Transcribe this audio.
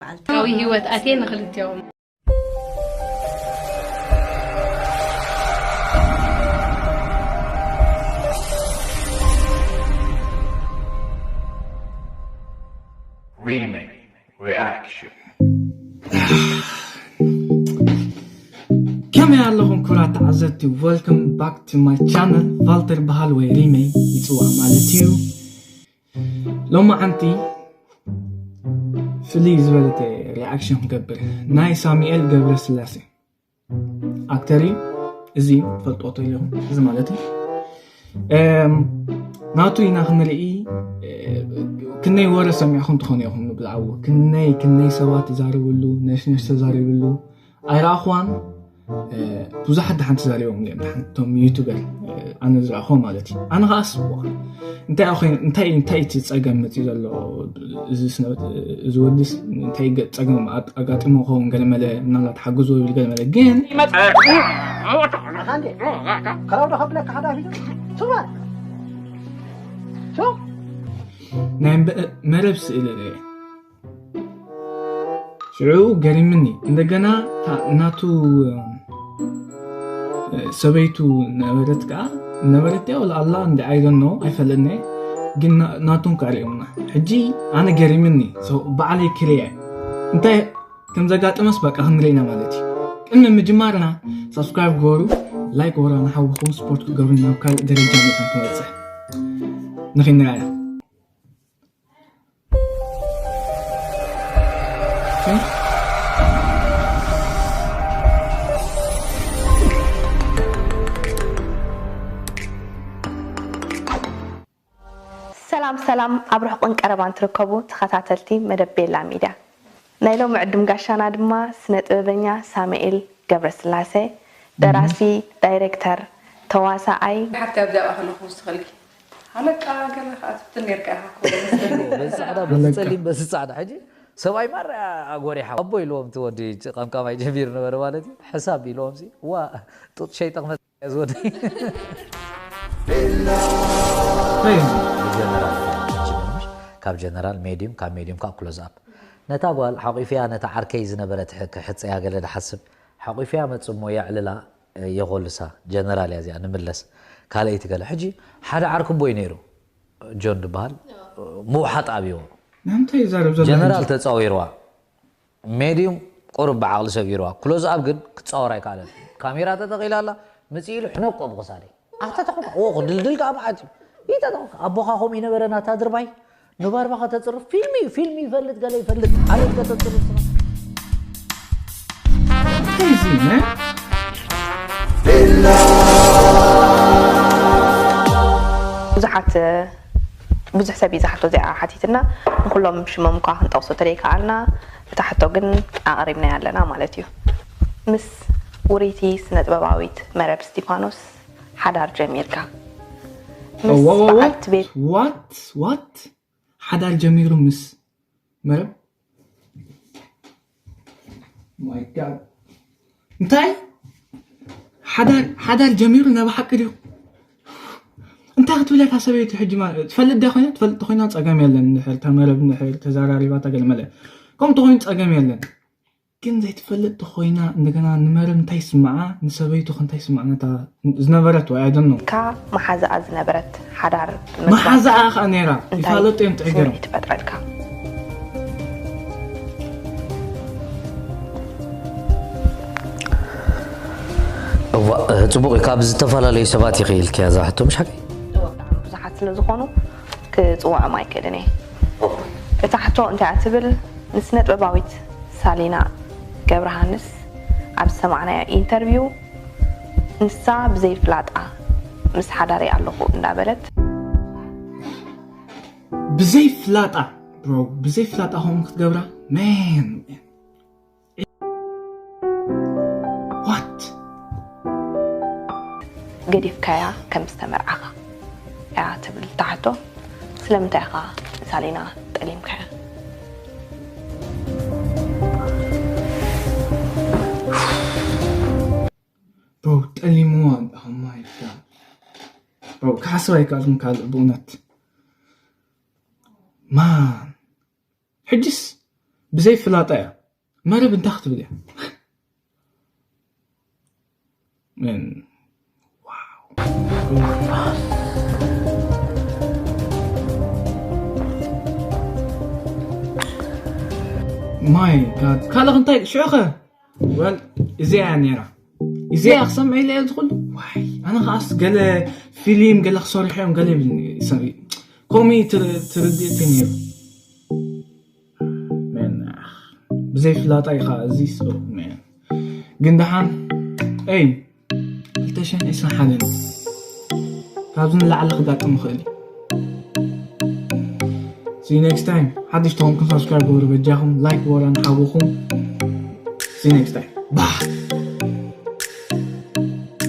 በዓልታዊ ህይወት ኣትየ ንኽልቲኦም። Remake reaction. ከመይ ኣለኹም ክቡራት ተዓዘብቲ? Welcome back to my channel. ቫልተር በሃል ወይ ሪመይ ይፅዋዕ ማለት እዩ። ሎማዓንቲ ፍልይ ዝበለተ ሪኣክሽን ክገብር ናይ ሳሙኤል ገብረስላሴ ኣክተር እዩ። እዚ ፈልጦ ተይለኹም እዚ ማለት እዩ። ናቱ ኢና ክንርኢ። ክንደይ ወረ ሰሚዕኹም ትኾኑ ኢኹም ብዛዕባኡ። ክንደይ ክንደይ ሰባት ተዛሪብሉ፣ ነሽነሽ ተዛሪብሉ ኣይረኣኹዋን። ብዙሓት ደሓን ተዛሪቦም እዮም፣ ደሓን እቶም ዩቱበር ኣነ ዝረኣኹዎም ማለት እዩ። ኣነ ከዓ ኣስብዋ እንታይ እዩ እቲ ፀገም መፅኡ ዘሎ? እዚ ወዲስ እንታይ ገ- ፀገም ኣጥ- ኣጋጢሞ ኸውን ገለመለ ምናልባት ሓግዞ ይብል ገለመለ ግን ከላውዶ ከብለካ ሓዳፊ ስማ ናይ መ- መረብ ስእሊ ርአ ሽዑ ገሪምኒ። እንደገና እታ ናቱ እ፣ ሰበይቱ ነበረት ከዓ ነበረት ያው ኣላ እንዲ ኣይደኖ ኣይፈለነ ግን ና- ናቱን ከዓ ሪኦምና። ሕጂ ኣነ ገሪምኒ ሰው ባዕለይ ክሪአ እንታይ ከም ዘጋጠመስ በቃ ክንርኢ ኢና ማለት እዩ። ቅድሚ ምጅማርና ሳብስክራይብ ግበሩ፣ ላይክ ወራ ንሓውኹም ስፖርት ክገብሩ ናብ ካልእ ደረጃ መታን ክበፅሕ ንኽንርኣያ። ሰላም ሰላም ኣብ ርሑቕን ቀረባን ትርከቡ ተኸታተልቲ መደብ ቤላ ሚድያ። ናይ ሎሚ ዕዱም ጋሻና ድማ ስነ ጥበበኛ ሳሙኤል ገብረስላሴ፣ ደራሲ፣ ዳይሬክተር፣ ተዋሳኣይ፣ ሓፍቲ ኣብዚኣ ከለኹ ዝትኸልኪ ሃለቃ ገለ ከዓ ትፍትን ነርካ ኢኻ ክብሎ መስለኒ። በዚ ፃዕዳ በዚ ፀሊም በዚ ፃዕዳ ሕጂ ሰብኣይ ማር ኣጎሪሓ ኣቦ ኢልዎም እቲ ወዲ ቀምቃማይ ጀሚሩ ነበረ ማለት እዩ። ሕሳብ ኢልዎም ሲ ዋ ጡጥ ሸይጠቕ መፅያ ዝወዲ ካብ ጀነራል ሜድዩም ካብ ሜድዩም ካብ ክሎዝ ኣፕ ነታ ጓል ሓቂፍያ ነታ ዓርከይ ዝነበረት ክሕፀያ ገለ ድሓስብ ሓቂፍያ መፅሞ የዕልላ የኾልሳ ጀነራል እያ እዚኣ ንምለስ ካልኣይቲ ገለ ሕጂ ሓደ ዓርክቦይ ነይሩ ጆን ዝበሃል ምውሓጥ ኣብይዎ ንምንታይ ይዛረብ ዘሎ ጀነራል ተፃዊርዋ ሜድዩም ቁሩብ ብዓቕሊ ሰጊርዋ ክሎዝ ኣብ ግን ክትፃወር ኣይከኣለን ካሜራ ተተኺላ ኣላ ምፅእ ኢሉ ሕነቆ ብክሳደይ ኣተተኹ ክድልድል ከዓ መዓት እዩ ይተተኹ ኣቦኻ ከምኡ ይነበረ ናታ ድርባይ ንባርባ ከተፅርፍ ፊልም እዩ ፊልም ይፈልጥ ገለ ይፈልጥ ዓሌት ከተፅርፍ ስኻ እዚ ነ ብዙሓት ብዙሕ ሰብ እዩ ዝሓቶ እዚኣ ሓቲትና ንኩሎም ሽሞም እኳ ክንጠቕሶ ተደይከኣልና እታ ሕቶ ግን ኣቕሪብናያ ኣለና ማለት እዩ ምስ ውሪይቲ ስነጥበባዊት መረብ እስቲፋኖስ ሓዳር ጀሚርካ ምስ በዓልቲ ቤት ዋት ዋት ሓዳር ጀሚሩ ምስ መረብ My God እንታይ ሓዳር ሓዳር ጀሚሩ ናብ ሓቂ ድዩ እንታይ ክትብል እያ እታ ሰበይቲ ሕጂ ማለት ትፈልጥ ድያ ኮይና ትፈልጥ ኮይና ፀገም የለን እንድሕር እታ መረብ እንድሕር ተዘራሪባታ ገለ መለ ከምኡ ተኮይኑ ፀገም የለን ግን ዘይትፈልጥ ተኮይና እንደገና ንመረብ እንታይ ይስምዓ ንሰበይቱ ከ እንታይ ይስምዓ ነታ ዝነበረት ወይ I don't know ካ መሓዛኣ ዝነበረት ሓዳር መሓዛኣ ከዓ ነይራ ይፋለጡ እዮም ጥዕገሮም ትፈጥረልካ እዋ ጽቡቕ እዩ ካብ ዝተፈላለዩ ሰባት ይኽእል ከያ ዝሓቶ ምሽ ሓቂ ብዙሓት ስለ ዝኾኑ ክፅውዖም ኣይክእልን እየ እታ ሕቶ እንታይ ትብል ንስነ ጥበባዊት ሳሊና ገብረሃንስ ኣብ ዝሰማዕናዮ ኢንተርቪው ንሳ ብዘይፍላጣ ምስ ሓዳረይ ኣለኹ እንዳበለት ብዘይ ፍላጣ ብሮ ብዘይ ፍላጣ ከምኡ ክትገብራ man what ገዲፍካያ ከም ዝተመርዓኻ እያ ትብል ትሓቶ ስለምንታይ ኢኻ ሳሊና ጠሊምካያ bro ጠሊምዋ oh my god bro ክሓስብ ኣይከኣልኩን ካልእ ብእውነት man ሕጅስ ብዘይ ፍላጣ እያ። መረብ እንታይ ክትብል እያ? ማይ ጋድ፣ ካልእ እንታይ ሽዑኸ? ወል እዚኣ እያ ነይራ። እዚኣ ክሰምዐ ኢለ እየ ዝኽሉ። ዋይ፣ ኣነ ከዓስ ገለ ፊልም ገለ ክሰርሑ እዮም ገለ ይብልኒ ሰብ። ከምኡ ትርድእቲ ነይሩ። ብዘይ ፍላጣ ኢኻ እዚ ሰው። ግን ደሓን፣ ይ ክልተ ሽሕን ዕስራን ሓደን ካብዚ ንላዕሊ ክጋጥም ይኽእል እዩ። See you next time. ሓድሽ ተኾንኩም ሳብስክራይብ ግበሩ በጃኹም፣ ላይክ ግበሩ ንሓውኹም። See you next time. ባህ።